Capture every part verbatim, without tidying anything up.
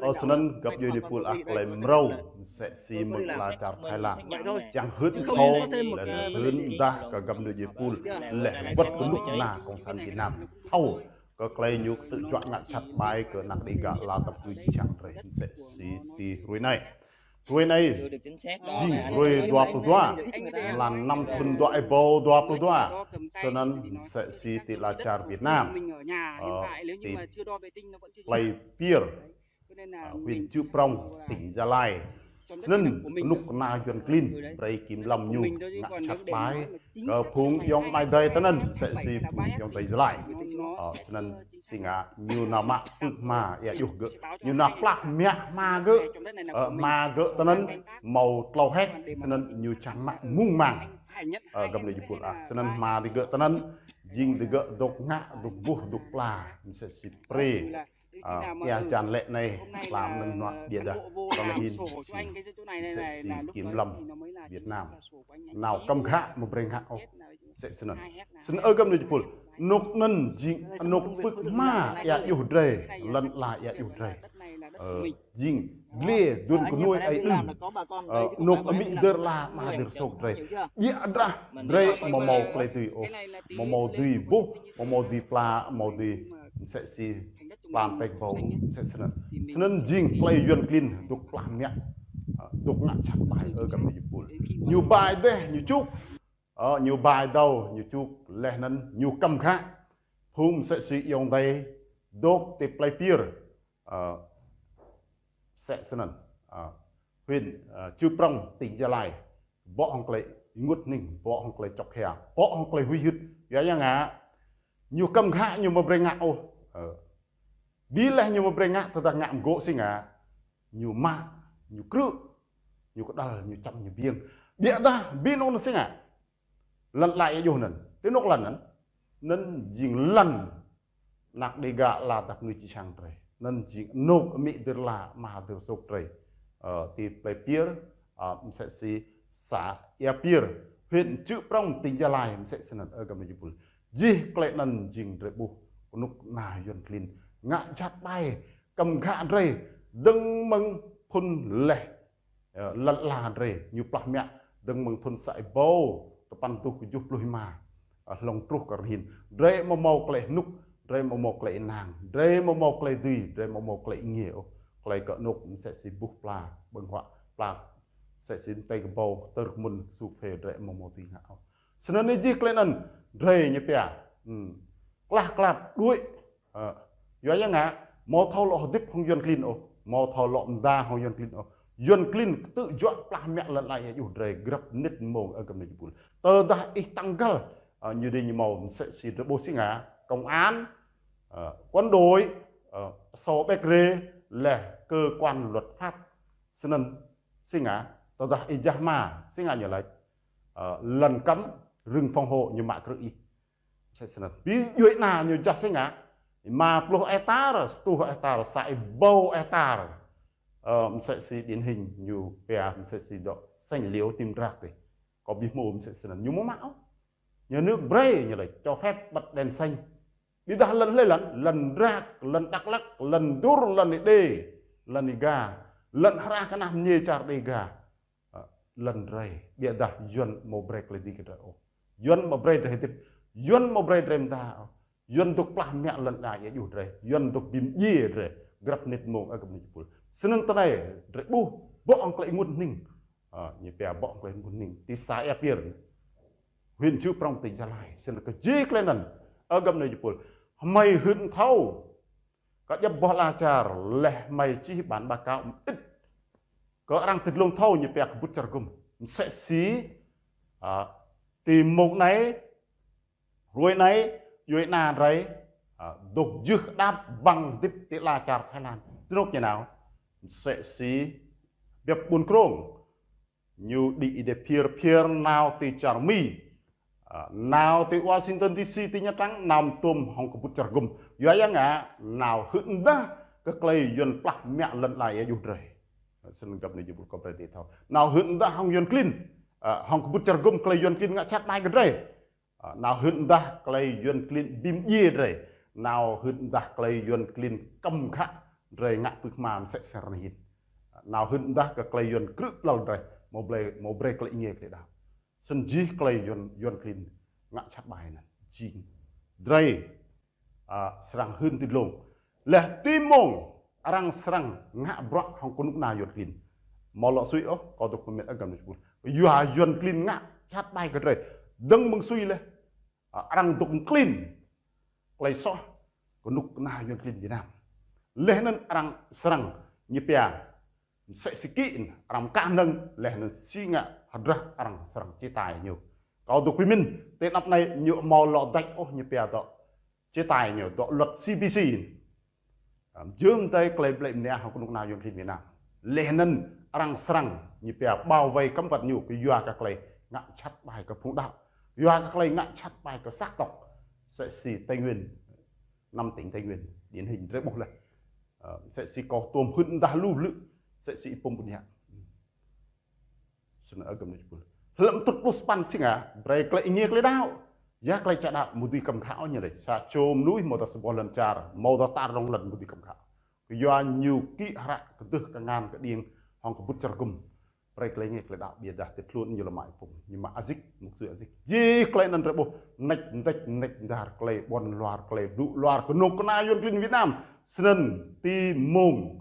Ơ, snăn găp djuê êpul ah, klei mrâo msĕ si mơ̆ng ala čar Thái Lan. Čiăng hưn thâo, leh anăn hưn mdah kơ găp djuê êpul, leh wăt knŭk kna Cộng sản Việt Nam thâo kơ klei ñu ktư̆ juă ngă jhat ƀai kơ anak Đêga ala dap kngư čiăng drei msĕ si ti hruê anei. Hruê anei jing hruê dua pluh dua, mlan năm thŭn dua êbâo dua pluh dua. Snăn msĕ si ti ala čar Việt Nam, ơ, ti plei Pier, huyện Chư Prông, tỉnh Gia Lai. Snăn knŭk kna Yuăn klin brei kiểm lâm ñu ngă jhat ƀai kơ phung ayŏng amai adei tinăn, msĕ si phung ayŏng adei Gia Lai. Ơ, snăn si ngă ñu nao mă pưk hma êa djuh gơ̆, ñu nao plah mă hma gơ̆, ơ, hma gơ̆ tinăn mâo tlâo héc, snăn ñu čiăng mă mung mang. Ơ, găp djuê êpul ah, snăn hma digơ̆ tinăn jing digơ̆ dôk ngă, dôk buh, dôk pla, msĕ si prê. Ơ, êa jan lĕ anei, tlam anăn nuă ƀiădah, tlam hin, msĕ si kiểm lâm Việt Nam nao kăm ghă amâo brei ngă ôh. Msĕ snăn. Snăn ơ găp djuê êpul, anôk anăn jing anôk pưk hma êa djuh drei, lăn ala êa djuh drei. Ơ, jing dliê duôn knuê aê đưm. Ơ, anôk amĭ dơr ala ama dơr sôk drei. Ƀiădah drei amâo mâo klei dưi ôh, amâo mâo dưi buh, amâo mâo dưi pla, amâo mâo dưi msĕ si pla mtei kbâo, msĕ snăn. Snăn jing klei Yuăn klin dôk plah mă, ơ, dôk ngă jhat ƀai ơ găp djuê êpul. Ñu bai deh, ñu čŭk. Ơ, ñu bai dâo, ñu čŭk, leh anăn ñu kăm ghă phung msĕ si ayŏng adei dôk ti plei Pier, ơ, msĕ snăn, ơ, huyện, ơ, Chư Prông, tỉnh Gia Lai. Bŏ hŏng klei ênguôt hnĭng, bŏ hŏng klei čŏk hia, bŏ hŏng klei huĭ hyưt. Yua ya ngă, ñu kăm ghă ñu amâo brei ngă ôh. Ơ. Bi leh ñu amâo brei ngă, tơdah ngă mgô̆ si ngă, ñu mă, ñu krư̆, ñu kđăl, ñu čăm, ñu biêng. Ƀiădah bi anôk anăn si ngă, lăn ala êa djuh anăn, ti anôk lăn anăn, anăn jing lăn anak Đêga ala dap kngư čiăng drei. Anăn jing anôk amĭ dơr ala ama dơr sôk drei. Ơ, ti plei Pier, ơ, msĕ si xã Ea Pier, huyện Chư Prông, tỉnh Gia Lai, msĕ snăn ơ găp djuê êpul. Jih klei anăn jing drei ƀuh knŭk kna Yuăn klin ngă jhat ƀai, kăm ghă drei, dơ̆ng mơ̆ng thŭn leh, ơ, lăn ala drei, ñu plah mă, dơ̆ng mơ̆ng thŭn sa êbâo dua păn êtuh kjuh pluh êma, ơ, hlŏng truh kơ ară anei. Drei amâo mâo klei hnŭk, drei amâo mâo klei ênang, drei amâo mâo klei dưi, drei amâo mâo klei êngiê ôh. Klei kơ anôk msĕ si buh pla, ƀơ̆ng huă pla, msĕ si mtei kbâo, tơr kmŭn, su phê drei amâo mâo dưi ngă ôh. Snăn jih klei anăn, drei ñu pia, hmm, klah klap đuĕ, ơ, yua ya ngă, amâo thâo lŏ hdĭp hŏng Yuăn klin ôh, amâo thâo lŏ mda hŏng Yuăn klin ôh. Yuăn klin ktư̆ juă plah mă lăn ala êa djuh drei grăp mnĭt mmông ơ găp djuê êpul. Tơdah ih tăng găl, ơ, ñu dê ñu mâo msĕ si drei ƀuh si ngă, công an, ơ, quân đội, ơ, sô ƀek rê, leh cơ quan luật pháp. Snăn si ngă, tơdah ih jah hma, si ngă ñu lač, ơ, lăn cấm rừng phòng hộ ñu mă krư̆ ih. Msĕ snăn. Bi djuê ana ñu jah si ngă, êma pluh hectar, sa êtuh hectar, sa êbâo hectar. Ơ, msĕ si điển hình ñu pia, msĕ si dŏ sêñ liêu ti mdrak dih. Kâo bi hmô msĕ snăn. Ñu amâo mă ôh. Nhà nước brei ñu lač cho phép bật đèn xanh. Ƀiădah lăn hlei lăn, lăn mdrak, lăn Dak Lak, lăn Dur, lăn Êđê, lăn Êga, lăn hră knah mniê čar Đêga. Ơ, lăn drei, ƀiădah Yuăn amâo brei klei dưi kơ drei ôh. Yuăn amâo brei drei hdĭp, Yuăn amâo brei drei mda ôh. Yuăn dôk plah mă lăn ala êa djuh drei, Yuăn dôk bi mdjiê drei grăp mnĭt mmông ơ găp djuê êpul. Snăn tinei, drei ƀuh, bŏ hŏng klei ênguôt hnĭng. Ơ, ñu pia bŏ hŏng klei ênguôt hnĭng. Ti xã Ea Pier, huyện Chư Prông, tỉnh Gia Lai. Snăn kơ jih klei anăn, ơ găp djuê êpul. Hmei hưn thâo kơ djăp boh ala čar, leh hmei čih bản báo cáo mơĭt kơ arăng ti dlông thâo ñu pia kbŭt čar gŭm. Msĕ si, ơ, ti mmông anei, hruê anei, djuê ana drei, ơ, dôk jưh kđap ƀăng hdĭp ti ala čar Thái Lan. Ti anôk ñu nao, msĕ si biăp ƀuôn krông, ñu đĭ êdeh phiơr phiơr nao ti čar Mi, ơ, nao ti Washington D C ti Nha Trang, nao tuôm hŏng kbŭt čar gŭm. Yua ya ngă, nao hưn mdah kơ klei Yuăn plah mă lăn ala êa djuh drei. Snăn găp djuê êpul kâo brei drei thâo. Nao hưn mdah hŏng Yuăn klin, ơ, hŏng kbŭt čar gŭm klei Yuăn klin ngă jhat ƀai kơ drei. Ơ, nao hưn mdah klei Yuăn klin bi mdjiê drei. Nao hưn mdah klei Yuăn klin kăm ghă drei ngă pưk hma msĕ snăn hĭn. Nao hưn mdah kơ klei Yuăn krư̆ lal drei, mâo brei, mâo brei klei êngiê klei đăo. Snăn jih klei Yuăn, Yuăn klin ngă jhat ƀai anăn. Jing drei, a, srăng hưn ti dlông. Leh ti mông arăng srăng ngă bruă hŏng knŭk kna Yuăn klin. Mâo lŏ sui ôh, kâo dôk mĭn agam nui pul. Yua Yuăn klin ngă jhat ƀai kơ drei. Dơ̆ng mơ̆ng sui leh. A, arăng dôk klin klei soh knŭk kna Yuăn klin Việt Nam. Leh anăn arăng srăng ñu pia msĕ si kĭn, arăng mkă hnơ̆ng, leh anăn si ngă hđrah arăng srăng chế tài ñu. Kâo dôk bi mĭn, ti anăp anei ñu mâo lŏ dăč ôh ñu pia dŏ chế tài ñu, dŏ luật C P C. Jơ̆m dei klei blei mnia hŏng knŭk kna Yuăn klin Việt Nam. Leh anăn arăng srăng ñu pia bao vây cấm vận ñu kơ yua kơ klei ngă jhat ƀai kơ phung đăo. Yua kơ klei ngă jhat ƀai kơ sắc tộc. Msĕ si Tây Nguyên, năm tỉnh Tây Nguyên, điển hình drei ƀuh leh. Ơ, msĕ si kâo tuôm hưn mdah lu blư̆, msĕ si Y-Pum Ƀuôn Yă. Snăn agam nui pul. Hlăm tŭt pluh sa păn si ngă, brei klei êngiê klei đăo. Ya klei čă đăo mŭt dih kăm khă ôh ñu leh. Sa čô mnuih mâo ta sa boh lăn čar, mâo ta tar rŏng lăn mŭt dih kăm khă. Kyua ñu kĭ hră kdơh kngan kđiêng hŏng kbŭt čar gŭm. Brei klei êngiê klei đăo ƀiădah ti tluôn ñu lŏ mă Y-Pum, ñu mă Azik, mục sư Azik. Jih klei anăn drei ƀuh, mnêč mdêč, mnêč mdar klei ƀuăn luar, klei blŭ luar, knŭk kna Yuăn klin Việt Nam. Snăn ti mông,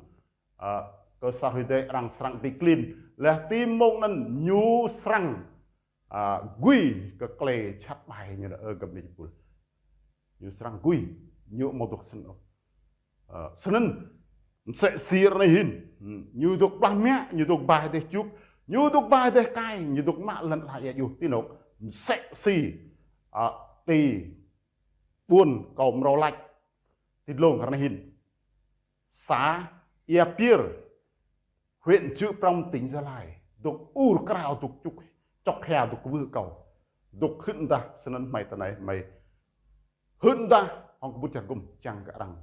a, kơ sa hruê dei arăng srăng bi klin. Leh ti mông anăn ñu srăng, a, gui kơ klei jhat ƀai ñu leh, ơ, agam nui pul. Ñu srăng gui, ñu mâo dôk snăn ôh. Ơ, snăn, msĕ si ară anei hĭn, hmm, ñu dôk plah mă, ñu dôk ba êdeh jŭk, ñu dôk ba êdeh kai, ñu dôk mă lăn ala êa juh ti anôk, msĕ si, a, ti ƀuôn kâo mrâo lač, ti dlông ară anei hĭn. Xã Ia Piêr, huyện Chư Prông, tỉnh Gia Lai, dôk ur krao, dôk čŭk, čŏk hia, dôk kwưh akâo, dôk hưn mdah snăn hmei ti anei, hmei hưn mdah hŏng kbŭt čar gŭm, čiăng kơ arăng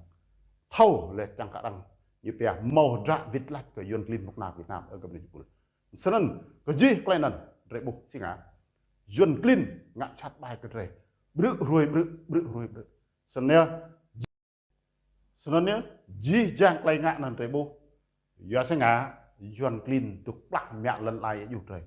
thâo leh, čiăng kơ arăng ñu pia mâo hdră wĭt lač kơ Yuăn klin knŭk kna Việt Nam, ơ, agam nui pul. Snăn, kơ jih klei anăn, drei ƀuh si ngă, Yuăn klin ngă jhat ƀai kơ drei. Ƀrư̆ hruê ƀrư̆, ƀrư̆ hruê ƀrư̆. Snăn yơh, snăn yơh, jih jang klei ngă anăn drei ƀuh. Yua si ngă, Yuăn klin dôk plah mă lăn ala êa juh drei.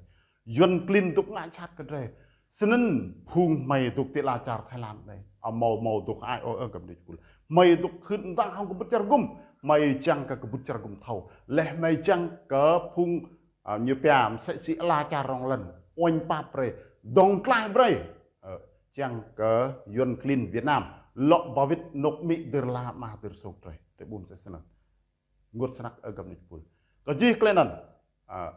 Yuăn klin dôk ngă jhat kơ drei. Snăn phung hmei dôk ti ala čar Thái Lan anei, amâo mâo dôk ai ôh, ơ, agam nui pul. Hmei dôk hưn mdah hŏng kbŭt čar gŭm. Hmei čiăng kơ kbŭt čar gŭm thâo. Leh hmei čiăng kơ phung, a, ñu pia msĕ si ala čar rŏng lăn, uêñ pap brei, dŏng tlaih brei. Ơ, čiăng kơ Yuăn klin Việt Nam lŏ ba wĭt anôk amĭ dơr la ama dơr sôk drei. Drei ƀuh msĕ snăn. Ênguôt snăk, ơ, agam nui pul. Kơ jih klei anăn, a,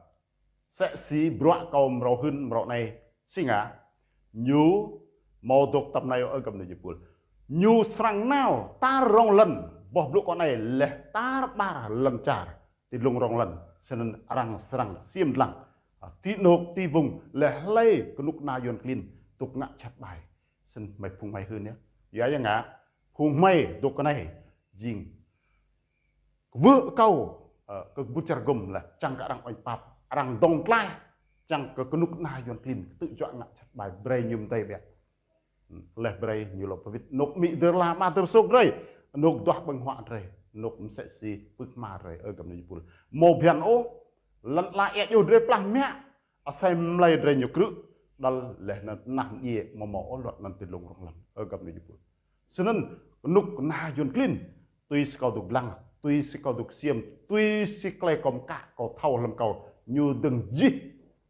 msĕ si bruă kâo mrâo hưn mrâo anei si ngă, ñu mâo dôk tăm anei, ơ, agam nui pul. Ñu srăng nao tar rŏng lăn, boh blŭ kâo anei leh tar ƀar lăn čar ti dlông rŏng lăn, snăn arăng srăng ksiêm dlăng, a, ti anôk ti wung leh hlei knŭk kna Yuăn klin dôk ngă jhat ƀai. Snăn hmei phung hmei hưn yơh. Yua ya ngă, phung hmei dôk anei jing kwưh akâo, ơ, kơ kbŭt čar gŭm leh, čiăng kơ arăng uêñ pap, arăng dŏng tlaih, čiăng kơ knŭk kna Yuăn klin ktư̆ juă ngă jhat ƀai, brei ñu mdei ƀiă. Leh brei ñu lŏ ba wĭt anôk amĭ dơr la ama dơr sôk drei, anôk duah ƀơ̆ng huă drei, anôk msĕ si pưk hma drei, ơ, agam nui pul. Amâo bhiăn ôh, lăn ala êa juh drei plah mă, asei mlei drei ñu krư̆, đăl leh anăn nah mdjiê amâo mâo ôh lŏ anăn ti dlông rŏng lăn, ơ, agam nui pul. Snăn, knŭk kna Yuăn klin, tui si kâo dôk dlăng, tui si kâo dôk ksiêm, tui si klei kâo mkă, kâo thâo hlăm kâo, ñu dơ̆ng jih,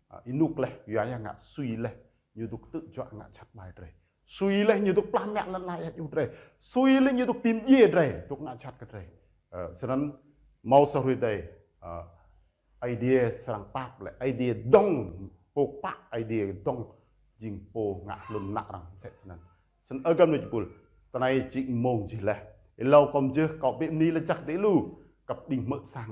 a, ênuk leh, yua ya ngă, sui leh, ñu dôk ktư̆ juă ngă jhat ƀai drei. Sui leh ñu dôk plah mă lăn ala êa juh drei. Sui leh ñu dôk bi mdjiê drei, dôk ngă jhat kơ drei. Ơ, snăn mâo sa hruê dei, ơ, Aê Diê srăng pap leh, Aê Diê dŏng pô kpă, Aê Diê dŏng jing pô ngă hlŭn mnă arăng msĕ snăn. Snăn ơ găp djuê êpul, ti anei jing mông jih leh. Êlâo kâo mjưh kâo bi mni lač jăk ti lu, kăp đĭng hmư̆ sang.